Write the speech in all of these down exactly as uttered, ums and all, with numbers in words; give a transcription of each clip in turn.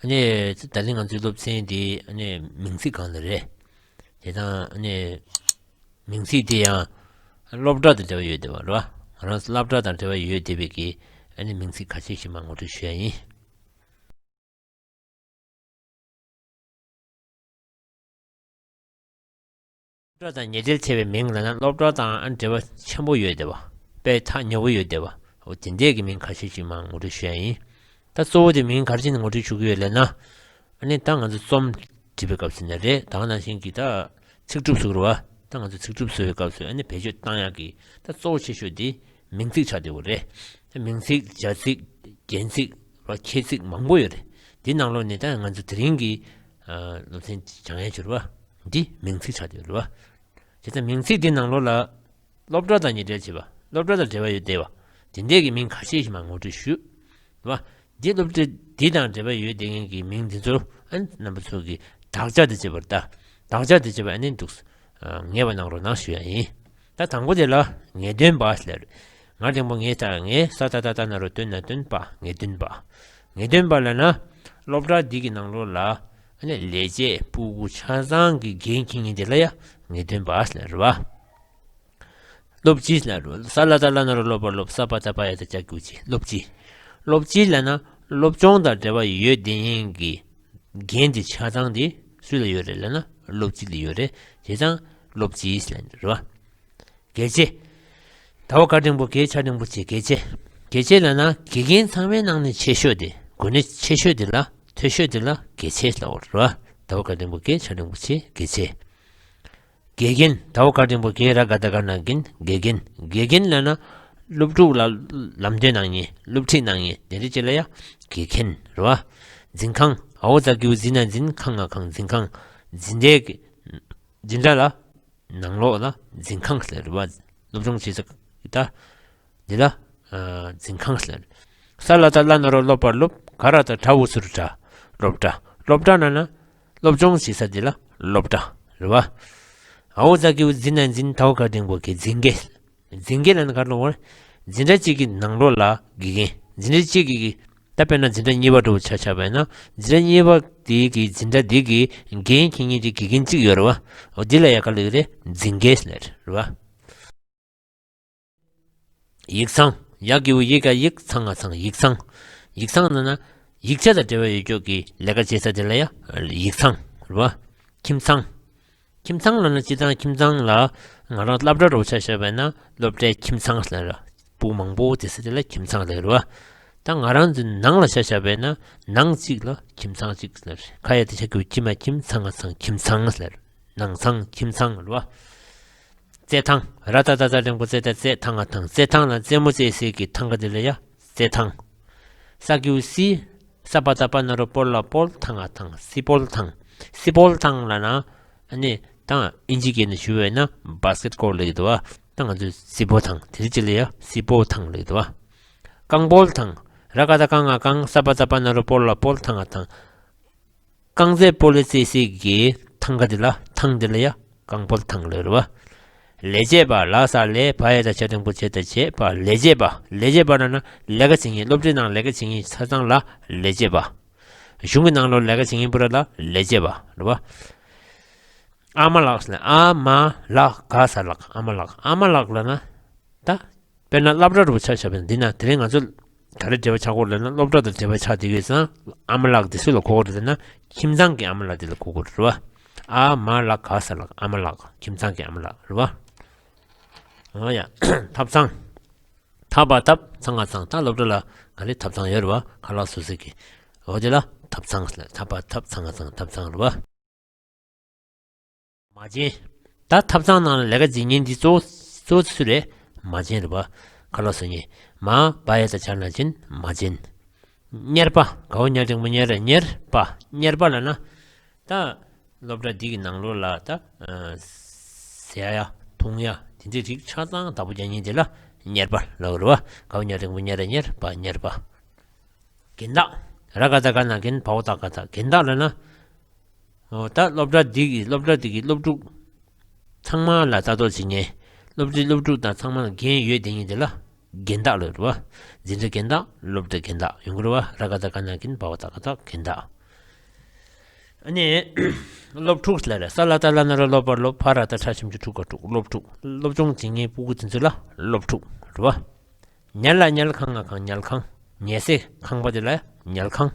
ཨ་ནི་ད་ལན་ང་ཚོའི་སློབ་ཚན་འདི་ཨ་ནི་མིང་ཚིག་སྒང་ལ་རེད། དེ་དང་ཨ་ནི་མིང་ཚིག་དེ་ཡང་སློབ་གྲྭ་དང་འབྲེལ་བ་ཡོད་བསྡད་པ་རེད་བ། ང་རང་སློབ་གྲྭ་དང་འབྲེལ་བ་ཡོད་བསྡད་པའི་གི་ཨ་ནི་མིང་ཚིག་ཁ་ཤས་ཤིག་མར་ངོ་སྤྲོད་ཞུ་ཡ་ཡིན། སློབ་གྲྭ་དང་ཉེ་འབྲེལ་ཆེ་བའི་མིང་ལབ་ན་སློབ་གྲྭ་དང་ཨ་འབྲེལ་བ་ཆེན་པོ་ཡོད་བསྡད་པ། དཔེ་ཐག་ཉེ་བོ་ཡོད་བསྡད་པ། འོ་དེ་འདྲས་ཀྱི་མིང་ཁ་ཤས་ཤིག་མར་ངོ་སྤྲོད་ཞུ་ཡ་ཡིན། ད་གཙོ་བོ་དེ་མིང་ག་རེ་བྱས་ནས་ངོ་སྤྲོད་ཞུ་གི་ཡོད་ལབ་ན། ཨ་ནི་ད་ང་ཚོ་རྩོམ་འབྲི་བའི་སྐབས་སུ་ནས་རེད། ད་ག་ནང་བཞིན་གྱི་ད་ཚིག་གྲུབ་བཟོ་གི་རེད་བ། ད་ང་ཚོ་ཚིག་གྲུབ་བཟོ་བའི་སྐབས་སུ་ཨ་ནི་བེད་སྤྱོད་བཏང་ཡག་གི་ད་གཙོ་བོ་ཆེ་ཤོས་དེ་མིང་ཚིག་ཆགས་བསྡད་ཡོད་རེད། ད་མིང་ཚིག་བྱ་ཚིག་རྒྱན་ཚིག་རེད་བ། ཁྱད་ཚིག་མང་པོ་ཡོད་རེད། འདི་ནང་ལོགས་ནས་ད་ང་ཚོ་དེ་རིང་གི་ཨ་སློབ་ཚན་སྦྱང་ཡ་ཅིག་རེད་བ། འདི་མིང་ཚིག་ཆགས་བསྡད་ཡོད་རེད་བ། བྱས་ཙང་མིང་ཚིག་འདི་ནང་ལོགས་ལ་སློབ་གྲྭ་དང་ཉེ་འབྲེལ་བྱེད་པ། སློབ་གྲྭ་དང་འབྲེལ་བ་ཡོད་བསྡད་པ། དེ་འདྲས་ཀྱི་མིང་ཁ་ཤས་ཤིག་མར་ངོ་སྤྲོད་ཞུ། རེད་བ། འདི་སློབ་གྲྭ་འདི་དང་འབྲེལ་བ་ཡོད་བསྡད་མཁན་གྱི་མིང་འདི་ཚོ་ཨ་ནི་རྣམ་པ་ཚོ་གིས་དག་ཆ་དེ་བྱེད་པར་ལྟ། དག་ཆ་དེ་བྱེད་པ་ཨ་ནི་འདུག་ཨ་ངེས་པ་གནང་རོགས་གནང་ཞུ་ཡ་ཡིན། ད་དང་པོ་དེ་ལ་ངེས་སྟོན་པ་ཟེར། ང་འགྲེང་བུ་ངེ་ད་ངེ། ས་ད་བཏགས་སྟ་ན་རོ་སྟོ་ན་སྟོན་པ། ངེས་སྟོན་པ། ངེས་སྟོན་པ་ལབ་ན་སློབ་གྲྭ་འདི་གི་ནང་ལོགས་ལ་ཨ་ནི་ལས་བྱེད་ཕྲུ་གུ་ཆ་ཚང་གི་འགན་འཁྱེར་མཁན་དེ་ལ་ཡ་ངེས་སྟོན་པ་ཟེར་རེད་བ། སློབ་སྤྱི་ལབ་རེད། ས་ལ་བཏགས་སླ་ན་རོ་སློ་བ་སློབ། ས་པ་བཏགས་སྤ་ཡ་བཏགས་སྤྱ་གི་གུ་སྤྱི། སློབ་སྤྱི། སློབ་སྤྱི་ལབ་ན་སློབ་སྦྱོང་དང་འབྲེལ་བ་ཡོད་བསྡད་མཁན་གྱི་འགན་དེ་ཆ་ཚང་དེ་སུ་ལ་ཡོད་རེད་ལབ་ན་སློབ་སྤྱི་ལ་ཡོད་རེད། བྱས་ཙང་སློབ་སྤྱི་ལབ་ནི་རེད་བ། དགེ་ཆེ། ད་བ་ག་འགྲེང་བུ་དགེ། ཆ་འགྲེང་བུ་ཆེ། དགེ་ཆེ། དགེ་ཆེ་ལབ་ན་དགེ་རྒན་ཚང་མའི་ནང་ནས་ཆེ་ཤོས་དེ། གོ་གནས་ཆེ་ཤོས་དེ་ལ། མཐོ་ཤོས་དེ་ལ་དགེ་ཆེ་ལབ་པ་རེད་བ། ད་བ་ག་འགྲེང་བུ་དགེ། ཆ་འགྲེང་བུ་ཆེ། དགེ་ཆེ། དགེ་རྒན། ད་བ་ག་འགྲེང་བུ་དགེ། ར་ག་བཏགས་རྒ་ན་རྒན། དགེ་རྒན། དགེ་རྒན་ལབ་ན་སློབ་ཕྲུག་ལ་ལམ་སྟོན་གནང་མཁན། སློབ་ཁྲིད་གནང་མཁན་དེ་འདྲ་ཅིག་ལ་ཡ་དགེ་རྒན་རེད་བ། འཛིན་ཁང་། འ་འོག་ཛ་གི་གུ་འཛི་ན་འཛིན། ཁ་ང་ཁང་། འཛིན་ཁང་། འཛིན་གྲྭའི་འཛིན་གྲྭ་ལ་ནང་ལོགས་ལ་འཛིན་ཁང་ཟེར་བ། སློབ་སྦྱོང་བྱེད་ས་ད་འདི་ལ་ཨ་འཛིན་ཁང་ཟེར། ས་ལ་བཏགས་སླ་ན་རོ་སློ་བ་སློབ། ག་ར་བཏགས་གྲ་འུ་ཚུ་རུ་གྲྭ། སློབ་གྲྭ། སློབ་གྲྭ་ལབ་ན་སློབ་སྦྱོང་བྱེད་ས་འདི་ལ་སློབ་གྲྭ་རེད་བ། འ་འོག་ཛ་གི་གུ་འཛི་ན་འཛིན། ད་བ་ག་འགྲེང་བུ་དགེ། འཛིན་གྲྭ། འཛིན་གྲྭ་ལབ་ན་ག་རེ་ལབ་དགོས་རེད། འཛིན་གྲྭ་གཅིག་གི་ནང་ལོགས་ལ་དགེ་རྒན། འཛིན་གྲྭ་གཅིག་གི་ད་དཔེར་ན་འཛིན་གྲྭ་གཉིས་པ་འདྲ་བོ་ཆ་བཞག་པ་ཡིན་ན། འཛིན་གྲྭ་གཉིས་པ་དེ་གི་འཛིན་གྲྭ་དེ་གི་འགན་འཁྱེར་མཁན་དེ་དགེ་རྒན་གཅིག་ཡོད་རེད་བ། འོ་འདི་ལ་ཡ་ག་ལབ་ཀྱི་རེད། འཛིན་གྲྭ་ཟེར་རེད་བ། ཡིག་ཚང་། ཡ་གི་གུ་ཡི་ག་ཡིག། ཚ་ང་ཚང་། ཡིག་ཚང་། ཡིག་ཚང་ལབ་ན་ཡིག་ཆ་དང་འབྲེལ་བ་ཡོད་ཀྱོག་གི་ལས་ཀ་བྱེད་ས་དེ་ལ་ཡ་ཡིག་ཚང་རེད་བ། ཁྱིམ་ཚང་། ཁྱིམ་ཚང་ལབ་ན་སྤྱིར་བཏང་ཁྱིམ་ཚང་ལ་ང་རང་སློབ་གྲྭ་འདྲ་བོ་ཆ་བཞག་པ་ཡིན་ན་སློབ་གྲྭའི་ཁྱིམ་ཚང་ཟེར་ར། ཕྲུ་གུ་མང་པོ་བསྡད་ས་དེ་ལ་ཁྱིམ་ཚང་ལབ་རེད་བ། ད་ང་རང་ཚོའི་ནང་ལ་ཆ་བཞག་པ་ཡིན་ན་ནང་གཅིག་ལ་ཁྱིམ་ཚང་གཅིག་ཟེར། ཁ་ཡ་དེ་ཆ་གི་གུ་ཁྱི་མ་ཁྱིམ། ཚ་ང་ཚང་། ཁྱིམ་ཚང་ཟེར། ནང་ཚང་ཁྱིམ་ཚང་རེད་བ། རྩེད་ཐང་། ར་བཏགས་རྟ་བཏགས་འགྲེང་བུ་རྩེ། ད་རྩེ། ཐ་ང་ཐང་། རྩེད་ཐང་ལ་རྩེད་མོ་རྩེ་སའི་གི་ཐང་ག་དེ་ལ་ཡ་རྩེད་ཐང་། ས་གི་གུ་སི། ས་པ་བཏགས་སྤ་ན་རོ་སྤོ་ལ་སྤོལ། ཐ་ང་ཐང་། སི་སྤོལ་ཐང་། སི་སྤོལ་ཐང་ལབ་ན་ཨ་ནི་ད་ཨིན་ཇི་སྐད་ནས་ཞུ་བས་ན་བྷ་སི་ཀེཊ་ཀོརཊ་ལབ་ཀྱི་འདུག་བ། ད་ང་ཚོས་སི་སྤོལ་ཐང་དེ་རིགས་ཅིག་ལ་ཡ་སི་སྤོལ་ཐང་ལབ་ཀྱི་འདུག་བ། རྐང་སྤོལ་ཐང་། ར་ག་བཏགས་རྐ་ང་རྐང་། ས་པ་བཏགས་སྤ་ན་རོ་སྤོ་ལ་སྤོལ། ཐ་ང་ཐང་། རྐང་རྩེད་སྤོ་ལོ་རྩེ་སའི་གི་ཐང་ག་དེ་ལ། ཐང་དེ་ལ་ཡ་རྐང་སྤོལ་ཐང་ལབ་རེད་བ། ལས་བྱེད་པ། ལ་ས་ལས། བ་ཡ་བཏགས་བྱ་འགྲེང་བུ་བྱེད། ད་བྱེད་པ། ལས་བྱེད་པ། ལས་བྱེད་པ་ལབ་ན་ལས་ཀ་བྱེད་མཁན། སློབ་གྲྭའི་ནང་ལས་ཀ་བྱེད་མཁན་ཆ་ཚང་ལ་ལས་བྱེད་པ། གཞུང་གི་ནང་ལོགས་ལས་ཀ་བྱེད་མཁན་པུ་ར་ལ་ལས་བྱེད་པ་རེད་བ། ཨ་མ་ལགས་ཟེར་ན། ཨ་མ་ལ་ག་ས་ལགས། ཨ་མ་ལགས། ཨ་མ་ལགས་ལབ་ན། ད་དཔེར་ན་སློབ་གྲྭ་འདྲ་བོ་ཆ་བཞག་པ་ཡིན་ན། འདི་ན་དེ་རིང་ང་ཚོ་ག་རེ་འབྲེལ་བ་ཆགས་ཀྱི་ཡོད་ལབ་ན། སློབ་གྲྭ་དང་འབྲེལ་བ་ཆགས་བསྡད་ཡོད་ཙང་ཨ་མ་ལགས་འདི་སུ་ལ་གོ་དགོས་རེད་ཟེར་ན། ཁྱིམ་ཚང་གི་ཨ་མ་ལགས་འདི་ལ་གོ་དགོས་རེད་བ། ཨ་མ་ལ་ག་ས་ལགས། ཨ་མ་ལགས། ཁྱིམ་ཚང་གི་ཨ་མ་ལགས་རེད་བ། འོ་ཡ། ཐབ་ཚང་། ཐ་པ་ཐབ། ཚ་ང་ཚང་། ད་སློབ་གྲྭ་ལ་ག་རེ་ཐབ་ཚང་ཡོད་རེད་བ། ཁ་ལག་བཟོ་ས་གི། འོ་དེ་ལ་ཐབ་ཚང་ཟེར། ཐ་པ་ཐབ། ཚ་ང་ཚང་། ཐབ་ཚང་རེད་བ། མ་བྱན། ད་ཐབ་ཚང་ནང་ལ་ལས་ཀ་བྱེད་མཁན་འདི་གཙོ་བོ་གཙོ་བོ་སུ་རེད། མ་བྱན་རེད་བ། ཁ་ལག་བཟོ་མཁན། མ་བ་ཡ་བཏགས་བྱ་ན་བྱིན། མ་བྱན། གཉེར་པ། ག་འོག་ཉ་འགྲེང་བུ་གཉེར། གཉེར་པ། གཉེར་པ་ལབ་ན་ད་སློབ་གྲྭ་འདི་གི་ནང་ལོགས་ལ་ད་ཨ་ཟ་ཡ་འཐུང་ཡ་དེ་འདྲའི་རིགས་ཆ་ཚང་བདག་པོ་རྒྱག་མཁན་དེ་ལ་གཉེར་པ་ལབ་རེད་བ། ག་འོག་ཉ་འགྲེང་བུ་གཉེར། གཉེར་པ། གཉེར་པ། རྒན་བདག། ར་ག་བཏགས་རྒ་ན་རྒན། བ་འོག་ཏ་རྒ་བཏགས། རྒན་བདག་ལབ་ན། འོ་ད་སློབ་གྲྭ་འདི་གི་སློབ་གྲྭ་འདི་གི་སློབ་ཕྲུག་ཚང་མ་ལ་ལྟ་རྟོག་བྱེད་མཁན། སློབ་གྲྭའི་སློབ་ཕྲུག་དང་ཚང་མ་ལ་འགན་ཡོད་བསྡད་མཁན་དེ་ལ་རྒན་བདག་ལབ་རེད་བ། འཛིན་གྲྭ་རྒན་བདག། སློབ་གྲྭ་རྒན་བདག་ཡོང་གི་རེད་བ། ར་ག་བཏགས་རྒ་ན་རྒན། བ་འོག་ཏ་རྒ་བཏགས། རྒན་བདག། ཨ་ནི། སློབ་ཕྲུག་ལ་རེད། ས་ལ་བཏགས་སླ་ན་རོ་སློ་བ་སློབ། ཕ་ར་བཏགས་ཕྲ་ཞབས་ཀྱུ་ཕྲུ་གུའི་ཕྲུག་སློབ་ཕྲུག་སློབ་སྦྱོང་བྱེད་མཁན་སྤུ་གུ་དེ་ཚོ་ལ་སློབ་ཕྲུག་རེད་བ། ཉལ་ལ་ཉལ། ཁང་ང་ཁང་ཉལ་ཁང་། ཉལ་སའི་ཁང་པ་དེ་ལ་ཉལ་ཁང་།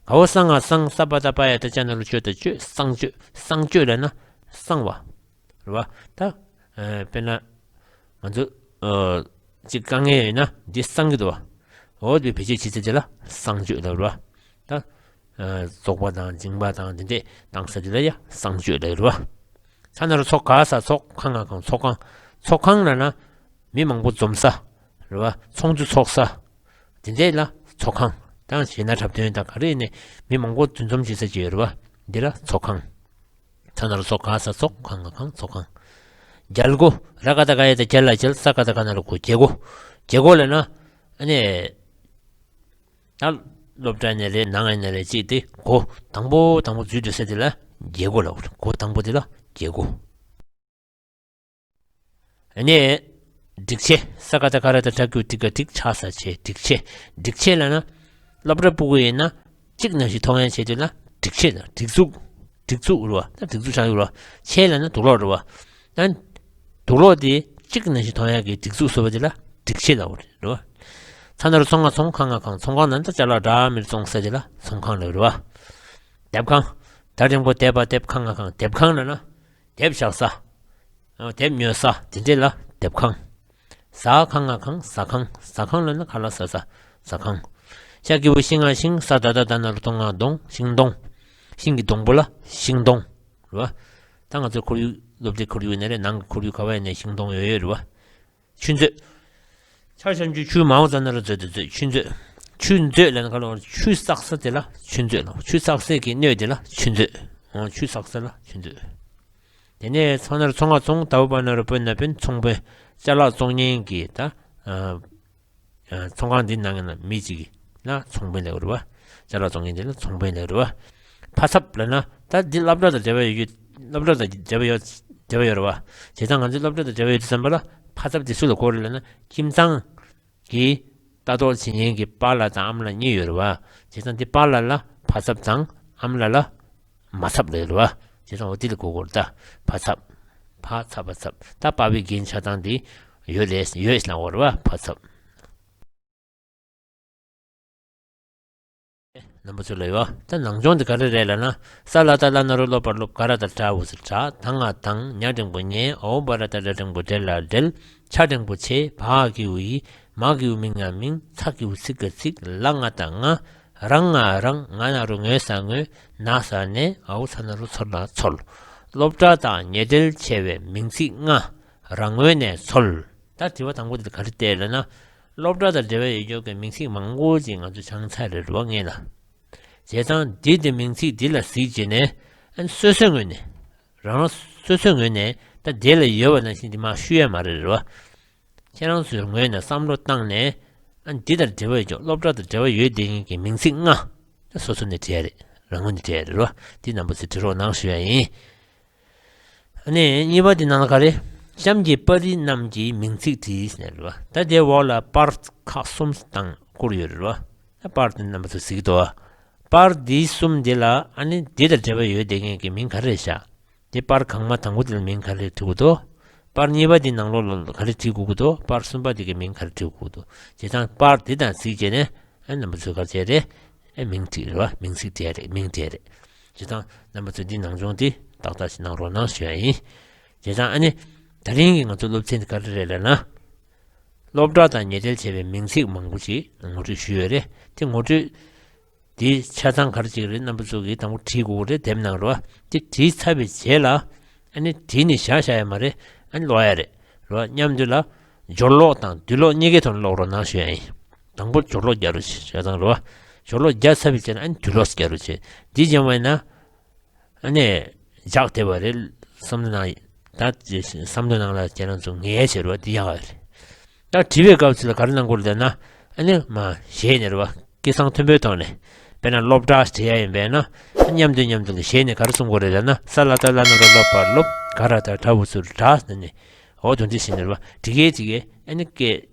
ག་འོག་སང་ང་སང་། ས་པ་བཏགས་སྤ་ཡ་བཏགས་སྤྱ་ན་རོ་སྤྱོ་བཏགས་སྤྱོད། སང་སྤྱོད། སང་སྤྱོད་ལབ་ན་གསང་བ། རེད་བ། ད། ཨ། དཔེར་ན། ང་ཚོ། ཨ། ཅིག་དཀའ་ངལ་ཡོད་ན་འདི་གསང་གི་འདུག་བ། འོ་དེ་བེད་སྤྱོད་བྱེད་ཚད་དེ་ལ་གསང་སྤྱོད་ལབ་རེད་བ། ད། ཨ། རྫོགས་པ་དང་འཇིང་པ་དང་དེ་འདྲས་བཏང་ས་དེ་ལ་ཡ་གསང་སྤྱོད་ལབ་རེད་བ། ས་ན་རོ་ཚོ་ག་ས་ཚོགས། ཁ་ང་ཁང་ཚོགས་ཁང་། ཚོགས་ཁང་ལབ་ན། མི་མང་པོ་འཛོམས་ས། རེད་བ། ཚོགས་འདུ་ཚོགས་ས། དེ་འདྲས་ལ་ཚོགས་ཁང་། དང་གཞས་སྣ་འཁྲབ་སྟོན་དང་ག་རེ་ཡིན་ནའི་མི་མང་པོ་འདུ་འཛོམས་བྱེད་ས་ཅིག་ཡོད་རེད་བ། འདི་ལ་ཚོགས་ཁང་། ས་ན་རོ་ཚོ་ག་ས་ཚོགས། ཁ་ང་ཁང་ཚོགས་ཁང་། རྒྱལ་སྒོ། ར་ག་བཏགས་རྒ་ཡ་བཏགས་རྒྱ་ལ་རྒྱལ། ས་ག་བཏགས་སྒ་ན་རོ་སྒོ། རྒྱལ་སྒོ། རྒྱལ་སྒོ་ལབ་ན། ཨ་ནི། ད་སློབ་གྲྭ་ནས་རེད། ནང་ནས་རེད། ཅིག་དེ་སྒོ་དང་པོ་དང་པོ་འཛུལ་སྡོད་ས་དེ་ལ་རྒྱལ་སྒོ་ལབ། སྒོ་དང་པོ་དེ་ལ་རྒྱལ་སྒོ། ཨ་ནི། སྒྲིག་ཆས། ས་ག་བཏགས་སྒ་ར་བཏགས་སྒྲ་གི་གུ་སྒྲིག་ག་སྒྲིག་ཆ་ས་ཆས། སྒྲིག་ཆས། སྒྲིག་ཆས་ལབ་ན། སློབ་གྲྭ་སྤུ་གུ་ཡིན་ན། གཅིག་ནང་བཞིན་མཐོང་ཡ་ཆེད་དུ་ལ་སྒྲིག་ཆས་དང་སྒྲིག་འཛུགས། སྒྲིག་འཛུགས་རེད་བ། ད་སྒྲིག་འཛུགས་ཆགས་ཡོད་རེད་བ། ཆས་ལབ་ན་དུག་ལོག་རེད་བ། ད། དུག་ལོག་དེ་གཅིག་ནང་བཞིན་མཐོང་ཡ་གི་སྒྲིག་འཛུགས་བཟོ་བ་དེ་ལ་སྒྲིག་ཆས་ལབ་རེད་བ། ས་ན་རོ་ཚོ་ང་ཚོང་། ཁ་ང་ཁང་། ཚོང་ཁང་ལབ་ན་ད་ཅ་ལག་འདྲ་མིན་བཙོང་ས་དེ་ལ་ཚོང་ཁང་ལབ་རེད་བ། དེབ་ཁང་། ད་འགྲེང་བུ་དེ་པ་དེབ། ཁ་ང་ཁང་། དེབ་ཁང་ལབ་ན། དེབ་བཞག་ས། ཨ། དེབ་ཉོ་ས་དེ་འདྲས་ལ་དེབ་ཁང་། ཟ་ཁ་ང་ཁང་། ཟ་ཁང་། ཟ་ཁང་ལབ་ན་ཁ་ལག་ཟ་ས། ཟ་ཁང་། ཤ་གི་གུ་ཤི་ང་ཤིང་། ས་ད་བཏགས་སྡ་ན་རོ་སྡོ་ང་སྡོང་། ཤིང་སྡོང་། ཤིང་གི་སྡོང་པོ་ལ་ཤིང་སྡོང་། རེད་བ། ད་ང་ཚོའི་ཁོར་ཡུག་སློབ་གྲྭའི་ཁོར་ཡུག་ནས་རེད། ནང་གི་ཁོར་ཡུག་ག་བ་ཡིན་ནའི་ཤིང་སྡོང་ཡོད་ཡོད་རེད་བ། ཆུ་མཛོད། ཆ་ཞབས་ཀྱུ་ཆུ། མ་འོག་ཛ་ན་རོ་མཛོ་བཏགས་མཛོད། ཆུ་མཛོད། ཆུ་མཛོད་ལབ་ན་ག་ལ་བ། ཆུ་བསགས་ས་དེ་ལ་ཆུ་མཛོད་ལབ། ཆུ་བསགས་སའི་གི་སྣོད་དེ་ལ་ཆུ་མཛོད། འོ། ཆུ་བསགས་ས་ལ་ཆུ་མཛོད། དེ་ནས་ཚོ་ན་རོ་ཚོ་ང་ཚོང་། ད་བོ་པ་ན་རོ་བོ་ན་བོན། ཚོང་དཔོན། ཅ་ལག་བཙོང་མཁན་གྱི་ད། ཨ། ཨ། ཚོང་ཁང་འདི་ནང་གི་ན་མི་གཅིག་གི་ལ་ཚོང་དཔོན་ལབ་རེད་བ། ཅ་ལག་བཙོང་མཁན་དེ་ལ་ཚོང་དཔོན་ལབ་རེད་བ། ཕ་ཚབ་ལབ་ན་ད་འདི་སློབ་གྲྭ་དང་འབྲེལ་བ་ཡོད་རྒྱུ། སློབ་གྲྭ་དང་འབྲེལ་བ་ཡོད། འབྲེལ་བ་ཡོད་རེད་བ། བྱས་ཙང་ང་ཚོའི་སློབ་གྲྭ་དང་འབྲེལ་བ་ཡོད་དུས་ཙམ་པ་ལ་ཕ་ཚབ་དེ་སུ་ལ་གོ་རེད་ལབ་ན། ཁྱིམ་ཚང་གི་ལྟ་རྟོག་བྱེད་མཁན་གྱི་པཱ་ལགས་དང་ཨ་མ་ལགས་གཉིས་ཡོད་རེད་བ། བྱས་ཙང་འདི་པཱ་ལགས་ལ་ཕ་ཚབ་དང་ཨ་མ་ལགས་ལ་མ་ཚབ་ལབ་ཡོད་རེད་བ། བྱས་ཙང་འོ་འདི་ལ་གོ་དགོས་རེད་ད། ཕ་ཚབ། ཕ་ཚ་བ་ཚབ། ད་པ་བའི་རྒན་ཆགས་སྟངས་འདི་ཡོད་རེད། ཡོད་ལབ་དགོས་རེད་བ། ཕ་ཚབ། རྣམ་པ་ཚོ་ལ་ཡོད། ད་ནང་སྦྱོང་འདི་ག་རེ་རེད་ལབ་ན། ས་ལ་བཏགས་སླ་ན་རོ་སློ་བ་སློབ། ག་ར་བཏགས་གྲ་འོག་ས་གྲགས། ད་ང་དང་། ཉ་འགྲེང་བུ་ཉལ། འ་འོག་བ་ར་བཏགས་སྦྲ་འགྲེང་བུ་སྦྲ་ལ་སྦྲེལ། ཆ་འགྲེང་བུ་ཆེ། བ་འ་གི་གུ་འི། མ་གི་གུ་མི་ང་མིང་། ཚ་གི་གུ་ཚི་ག་ཚིག་ལ་ང་བཏགས་ངང་། ར་ང་རང་། ང་ན་རོ་ངོ་ས་ངོས། ན་ས་ནས། འ་འོག་ཚ་ན་རོ་ཚོ་ལ་འཚོལ། སློབ་གྲྭ་དང་ཉེ་འབྲེལ་ཆེ་བའི་མིང་ཚིག་ལྔ་རང་ངོས་ནས་འཚོལ། ད་དྲི་བ་དང་པོ་དེ་ག་རེ་བལྟས་ལབ་ན། སློབ་གྲྭ་དང་འབྲེལ་བ་ཡོད་ཀྱོག་གི་མིང་ཚིག་མང་པོ་ཅིག་ང་ཚོ་སྦྱངས་ཚར་རེད་རེད་བ། སྔོན་ལ། བྱས་ཙང་འདི་དེ་མིང་ཚིག་འདི་ལ་གཟིགས་བྱས་ནས། ཨ་ནི་སོ་སོའི་ངོས་ནས། རང་རང་སོ་སོའི་ངོས་ནས་ད་དེ་ལ་ཡོད་པ་ནང་བཞིན་འདི་མར་ཤོད་ཡ་མ་རེད་རེད་བ། ཁྱེད་རང་ཚོའི་ངོས་ནས་བསམ་བློ་བཏང་ནས། ཨ་ནི་འདི་དང་འབྲེལ་བ་ཡོད་ཀྱོག་སློབ་གྲྭ་དང་འབྲེལ་བ་ཡོད་བསྡད་མཁན་གྱི་མིང་ཚིག་ལྔ། ད་སོ་སོ་ནས་བྲིས་ཡ་རེད། རང་ངོས་ནས་བྲིས་ཡ་རེད་རེད་བ། འདི་རྣམ་པ་ཚོས་བྲིས་རོགས་གནང་ཞུ་ཡ་ཡིན། ཨ་ནི་གཉིས་པ་དེ་ནང་ལ་ག་རེ། གཤམ་གྱི་པར་རིས་རྣམས་ཀྱི་མིང་ཚིག་བྲིས་ཟེར་ནས་རེད་བ། ད་དེའི་འོག་ལ་པར་ཁག་གསུམ་དང་བསྐུར་ཡོད་རེད་བ། ད་པར་དེ་རྣམ་པ་ཚོ་གཟིགས་འདུག་བ། པར་འདི་གསུམ་འདི་ལ་ཨ་ནི་འདི་དང་འབྲེལ་བ་ཡོད་བསྡད་མཁན་གྱི་མིང་ག་རེ་རེད་ཤག་དེ་པར་གོང་མ་དང་པོ་དེ་ལ་མིང་ག་རེ་བྲིས་དགོས་འདུག་པར་གཉིས་པ་དེ་ནང་ལོགས་ལ་ག་རེ་བྲིས་དགོས་ཀྱི་འདུག་པར་གསུམ་པ་དེ་གི་མིང་ག་རེ་བྲིས་དགོས་ཀྱི་འདུག་བྱས་ཙང་པར་འདི་དང་གཟིགས་བྱས་ནས། ཨ། རྣམ་པ་ཚོས་ག་རེ་བྱས་རེད། ཨ། མིང་བྲིས་རེད་བ། མིང་ཚིག་བྲིས་རེད། མིང་བྲིས་རེད། བྱས་ཙང་རྣམ་པ་ཚོས་འདི་ནང་སྦྱོང་འདི་ཏག་ཏག་ཞིག་གནང་རོགས་གནང་ཞུ་ཡ་ཡིན། བྱས་ཙང་ཨ་ནི། ད་རིང་གི་ང་ཚོ་སློབ་ཚན་འདི་ག་རེ་རེད་ལབ་ན། སློབ་གྲྭ་དང་ཉེ་འབྲེལ་བྱས་པའི་མིང་ཚིག་མང་པོ་ཞིག་ངོ་སྤྲོད་ཞུས་ཡོད་རེད། དེ་ངོ་སྤྲོད་འདིའི་ཆ་ཚང་ག་རེ་ཅིག་རེད། རྣམ་པ་ཚོ་གིས་དང་པོ་བྲིས་དགོས་རེད། དེབ་ནང་རེད་བ། དེ་བྲིས་ཚར་བའི་རྗེས་ལ། ཨ་ནི་བྲིས་ནས་བཞག་བཞག་ཡ་མ་རེད། ཨ་ནི་ཀློག་ཡ་རེད། རེད་བ། མཉམ་དུ་ལ། སྦྱོར་ཀློག་དང་བསྡུས་ཀློག་གཉིས་ཀའི་ཐོག་ནས་ཀློག་རོགས་གནང་ཞུ་ཡ་ཡིན། དང་པོ་སྦྱོར་ཀློག་རྒྱག་རོགས་བྱེད། བྱས་ཙང་རེད་བ། སྦྱོར་ཀློག་རྒྱག་ཚར་བའི་རྗེས་ལ་ཨ་ནི་བསྡུས་ཀློག་རྒྱག་རོགས་བྱེད། འདི་སྦྱངས་པ་ཡིན་ན། ཨ་ནི། འཇགས་བསྡད་པ་རེད། བསམ་བློ་ནང་། ད་བསམ་བློ་ནང་ལ་ཁྱེད་རང་ཚོ་ངེས་བྱེད་རོགས། འདི་ཡག་ག་རེད། ད་བྲིས་པའི་སྐབས་སུ་ལ་ག་རེ་གནང་དགོས་རེད་ལབ་ན། ཨ་ནི་མར་ཞལ་ནས་རེད་བ། སྐད་གསང་མཐོན་པོའི་ཐོག་ནས། དཔེར་ན་སློབ་གྲྭ་བྲིས་ཡ་ཡིན་པས་ན། མཉམ་དུ་མཉམ་དུ་ལ་ཞལ་ནས་ག་རེ་གསུང་དགོས་རེད་ལབ་ན། ས་ལ་བཏགས་སླ་ན་རོ་སློ་བ་སློབ། ག་ར་བཏགས་གྲ་འོག་ས་རོ་གྲགས་ཟེར་ནས། འོ་དོན་འདི་བྱས་ནས་རེད་བ། བྲིས་ཀྱི་བྲིས་ཀྱི་ཨ་ནི་སྐད།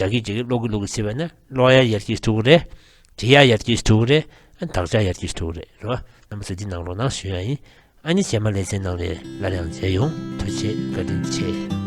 རྒྱག་གི་རྒྱག་གི་ཀློག་གི་ཀློག་གི་བྱས་པ་ན་ཀློག་ཡ་ཡར་རྒྱས་ཐུབ་ཀྱི་རེད། བྲིས་ཡ་ཡར་རྒྱས་ཐུབ་ཀྱི་རེད། ཨ་ནི་དག་ཆ་ཡར་རྒྱས་ཐུབ་ཀྱི་རེད། རེད་བ། རྣམ་པ་ཚོས་འདི་གནང་རོགས་གནང་ཞུ་ཡ་ཡིན། ཨ་ནི་རྗེས་མ་ལེ་ཚན་ནང་ལ་སླར་ཡང་མཇལ་ཡོང་། ཐུགས་རྗེ་བཀའ་དྲིན་ཆེ།